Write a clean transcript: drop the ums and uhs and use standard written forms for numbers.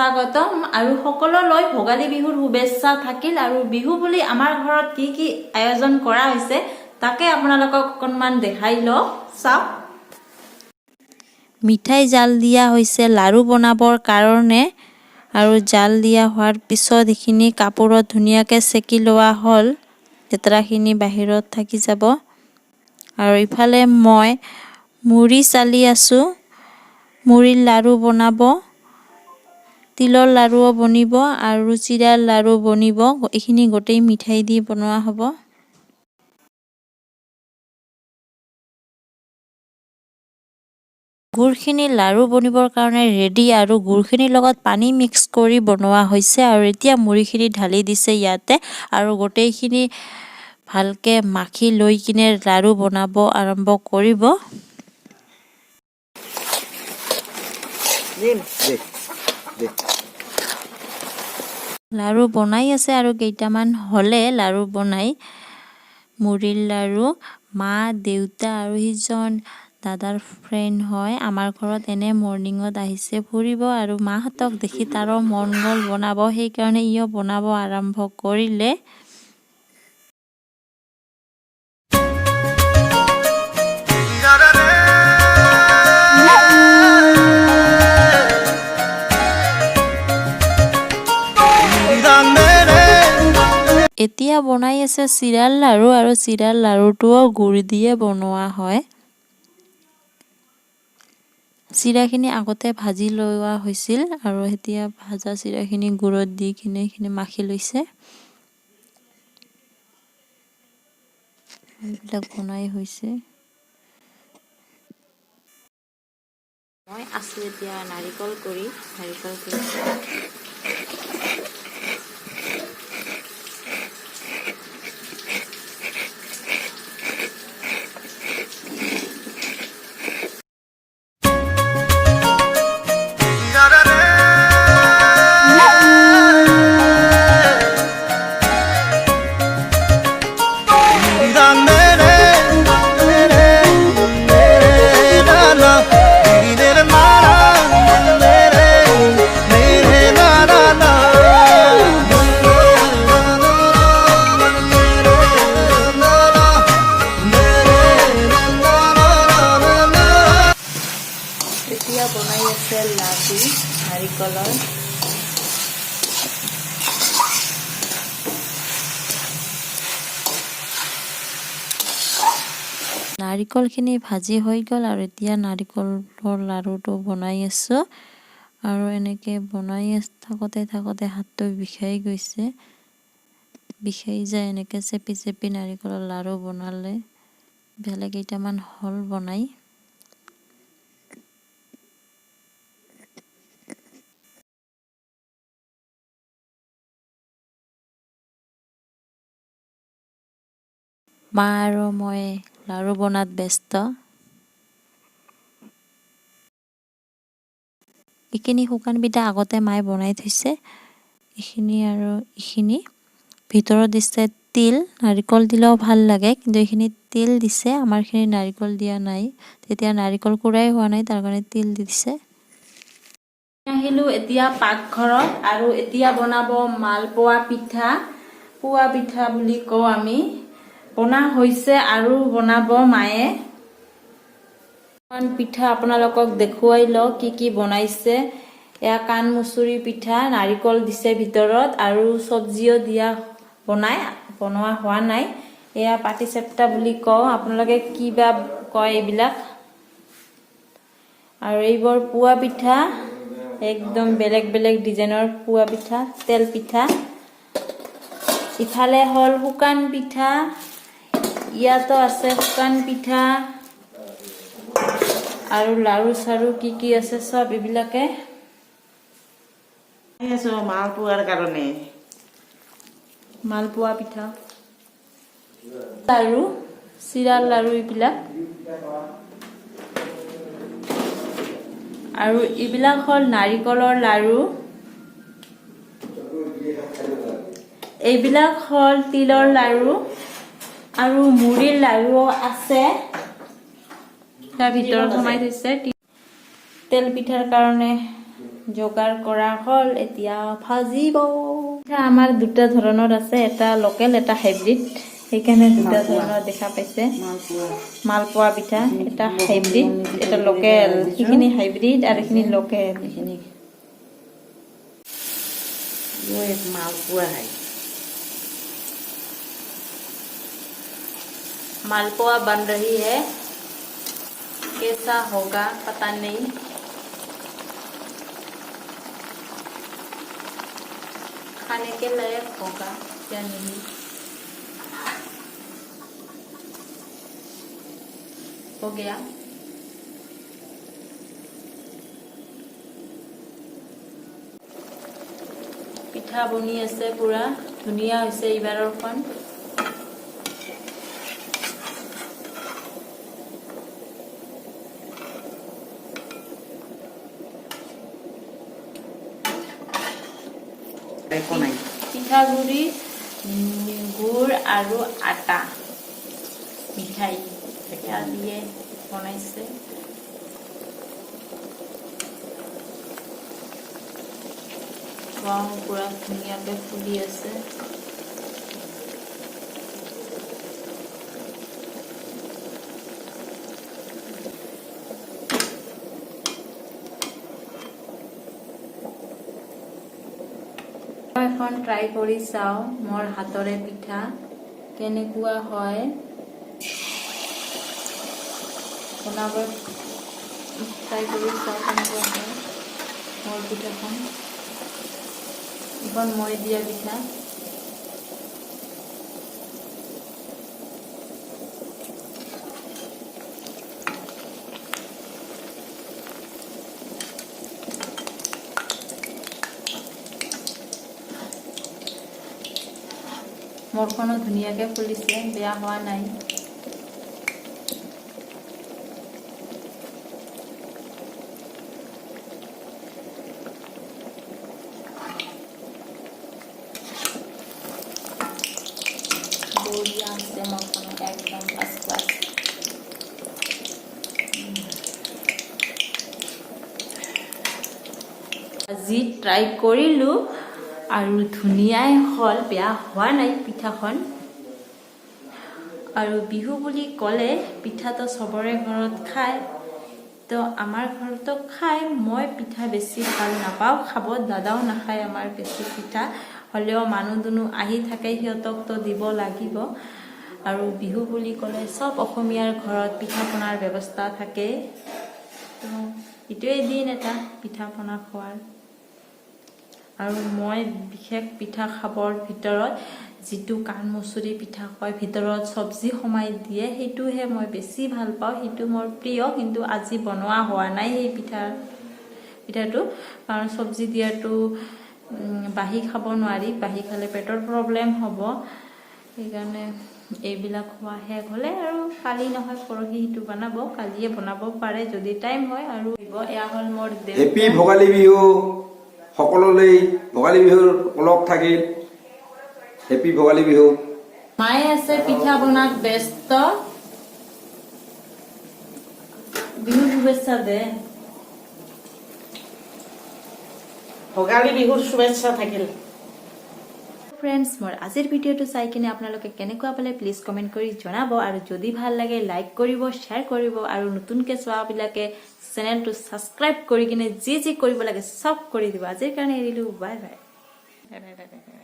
স্বাগতম আৰু সকলোলৈ ভোগালী বিহুৰ শুভেচ্ছা থাকিল। আৰু বিহু বুলি আমাৰ ঘৰত কি কি আয়োজন কৰা হৈছে, তাকে আপোনালোকক অকণমান দেখাই লওঁ, চাওক। মিঠাই জাল দিয়া হৈছে লাৰু বনাবৰ কাৰণে আৰু জাল দিয়া হোৱাৰ পিছত এইখিনি কাপোৰত ধুনীয়াকৈ চেকি লোৱা হ'ল, লেতেৰাখিনি বাহিৰত থাকি যাব। আৰু ইফালে মই মুড়ি চালি আছোঁ। মুড়িৰ লাৰু বনাব, তিলৰ লাৰুও বনিব আৰু চিৰাৰ লাৰু বনিব। এইখিনি গোটেই মিঠাই দি বনোৱা হ'ব। গুড়খিনি লাৰু বনিবৰ কাৰণে ৰেডি আৰু গুড়খিনিৰ লগত পানী মিক্স কৰি বনোৱা হৈছে। আৰু এতিয়া মুড়িখিনি ঢালি দিছে ইয়াতে আৰু গোটেইখিনি ভালকৈ মাখি লৈ কিনে লাৰু বনাব আৰম্ভ কৰিব। দিম দে দে। লাৰু বনাই আছে আৰু কেইটামান হ'লে লাৰু বনাই। মুড়িৰ লাৰু মা, দেউতা আৰু সিজন দাদাৰ ফ্ৰেণ্ড হয়, আমাৰ ঘৰত এনে মৰ্ণিঙত আহিছে ফুৰিব আৰু মাহঁতক দেখি তাৰো মন গ'ল বনাব, সেইকাৰণে ইও বনাব আৰম্ভ কৰিলে। এতিয়া বনাই আছে চিৰাৰ লাৰু আৰু চিৰাৰ লাৰুটোও গুড় দিয়ে বনোৱা হয়। চিৰাখিনি আগতে ভাজি লোৱা হৈছিল আৰু এতিয়া ভাজা চিৰাখিনি গুড়ত দি কিনে এইখিনি মাখি লৈছে। এইবিলাক বনাই হৈছে। মই আছোঁ এতিয়া নাৰিকল কৰি, নাৰিকল কৰিছোঁ। এতিয়া বনাই আছে লাডু নাৰিকলৰ। নাৰিকলখিনি ভাজি হৈ গ'ল আৰু এতিয়া নাৰিকলৰ লাড়ুটো বনাই আছোঁ। আৰু এনেকৈ বনাই থাকোঁতে থাকোঁতে হাতটো বিষাই গৈছে, বিষাই যায় এনেকৈ চেপি চেপি নাৰিকলৰ লাড়ু বনালে। ইফালে কেইটামান হ'ল বনাই। মা আৰু মই লাড়ু বনাত ব্যস্ত। এইখিনি শুকান পিঠা আগতে মায়ে বনাই থৈছে, এইখিনি আৰু এইখিনি ভিতৰত দিছে তিল, নাৰিকল দিলেও ভাল লাগে, কিন্তু এইখিনি তিল দিছে, আমাৰখিনি নাৰিকল দিয়া নাই, তেতিয়া নাৰিকল কুৰাই হোৱা নাই, তাৰ কাৰণে তিল দি দিছে। আহিলোঁ এতিয়া পাকঘৰত আৰু এতিয়া বনাব মালপোৱা পিঠা, পোৱা পিঠা বুলি কওঁ আমি। বনা হৈছে আৰু বনাব মায়ে। পিঠা আপোনালোকক দেখুৱাই লওঁ কি কি বনাইছে। এয়া কাণ মুচৰি পিঠা, নাৰিকল দিছে ভিতৰত আৰু চব্জিও দিয়া বনাই, বনোৱা হোৱা নাই। এয়া পাটিচেপ্টা বুলি কওঁ, আপোনালোকে কি বা কয় এইবিলাক। আৰু এইবোৰ পোৱা পিঠা, একদম বেলেগ বেলেগ ডিজাইনৰ পোৱা পিঠা, তেল পিঠা। ইফালে হ'ল শুকান পিঠা, ইয়াতো আছে শুকান পিঠা আৰু লাৰু চাৰু কি কি আছে চব এইবিলাকে। আছো মালপোৱাৰ কাৰণে। মালপোৱা পিঠা, লাৰু, চিৰাৰ লাৰু এইবিলাক। আৰু এইবিলাক হ'ল নাৰিকলৰ লাৰু, এইবিলাক হ'ল তিলৰ লাৰু আৰু মুড়িৰ লাৰুও আছে। তাৰ ভিতৰত সোমাই থৈছে তেল পিঠাৰ কাৰণে। যোগাৰ কৰা হ'ল, এতিয়া ভাজিব। পিঠা আমাৰ দুটা ধৰণৰ আছে, এটা লোকেল, এটা হাইব্ৰিড। সেইকাৰণে দুটা ধৰণৰ দেখা পাইছে। মালপোৱা। মালপোৱা পিঠা এটা হাইব্ৰিড, এটা লোকেল। সেইখিনি হাইব্ৰিড আৰু এইখিনি লোকেল। এইখিনি ये एक मालपुआ है। मालपुआ बन रही है, कैसा होगा पता नहीं। खाने के लायक होगा या नहीं। हो गया। পিঠা বনি আছে, পুৰা ধুনীয়া হৈছে এইবাৰৰখন। একো নাই। পিঠাগুড়ি, গুড় আৰু আটা, মিঠাই সেয়া দিয়ে বনাইছে। ৰং পুৰা ধুনীয়াকৈ ফুলি আছে। মই এখন ট্ৰাই কৰি চাওঁ, মোৰ হাতৰে পিঠা কেনেকুৱা হয়। বনাব ট্ৰাই কৰি চাওঁ কেনেকুৱা হয় মোৰ পিঠাখন। এইখন মই দিয়া পিঠা। মোৰখনো ধুনীয়াকৈ ফুলিছে, বেয়া হোৱা নাই। বঢ়িয়া হৈছে মোৰখনো, একদম ফাৰ্ষ্ট ক্লাছ। আজি ট্ৰাই কৰিলোঁ আৰু ধুনীয়াই হ'ল, বেয়া হোৱা নাই পিঠাখন। আৰু বিহু বুলি ক'লে পিঠাটো চবৰে ঘৰত খায়, তো আমাৰ ঘৰতো খায়। মই পিঠা বেছি ভাল নাপাওঁ খাব, দাদাও নাখায় আমাৰ বেছি পিঠা। হ'লেও মানুহ দুনুহ আহি থাকে, সিহঁতকতো দিব লাগিব। আৰু বিহু বুলি ক'লে চব অসমীয়াৰ ঘৰত পিঠা পনাৰ ব্যৱস্থা থাকে। তো এইটোৱেই দিন এটা পিঠা পনা খোৱাৰ। আৰু মই বিশেষ পিঠা খাবৰ ভিতৰত যিটো কাণমচৰি পিঠা কয়, ভিতৰত চব্জি সোমাই দিয়ে, সেইটোহে মই বেছি ভাল পাওঁ। সেইটো মোৰ প্ৰিয়। কিন্তু আজি বনোৱা হোৱা নাই সেই পিঠাটো, কাৰণ চব্জি দিয়াটো বাঢ়ি খাব নোৱাৰি, বাঢ়ি খালে পেটৰ প্ৰব্লেম হ'ব। সেইকাৰণে এইবিলাক খোৱা শেষ হ'লে আৰু কালি নহয় পৰহি সেইটো বনাব। কালিয়ে বনাব পাৰে যদি টাইম হয়। আৰু এয়া হ'ল মোৰ হেপী দেউতা। ভোগালী বিহু সকলোলৈ। ভোগালী বিহুৰ ওলগ থাকিল। হেপী ভোগালী বিহু। মায়ে আছে পিঠা বনাত ব্যস্ত। বিহু শুভেচ্ছা দে। ভোগালী বিহুৰ শুভেচ্ছা থাকিল। ফ্ৰেণ্ডছ, মোৰ আজিৰ ভিডিঅ'টো চাই কিনে আপোনালোকে কেনেকুৱা পালে প্লিজ কমেণ্ট কৰি জনাব। আৰু যদি ভাল লাগে লাইক কৰিব, শ্বেয়াৰ কৰিব আৰু নতুনকৈ চোৱাবিলাকে চেনেলটো ছাবস্ক্ৰাইব কৰি কিনে যি যি কৰিব লাগে চব কৰি দিব। আজিৰ কাৰণে এৰিলোঁ। Bye bye, bye bye, bye bye.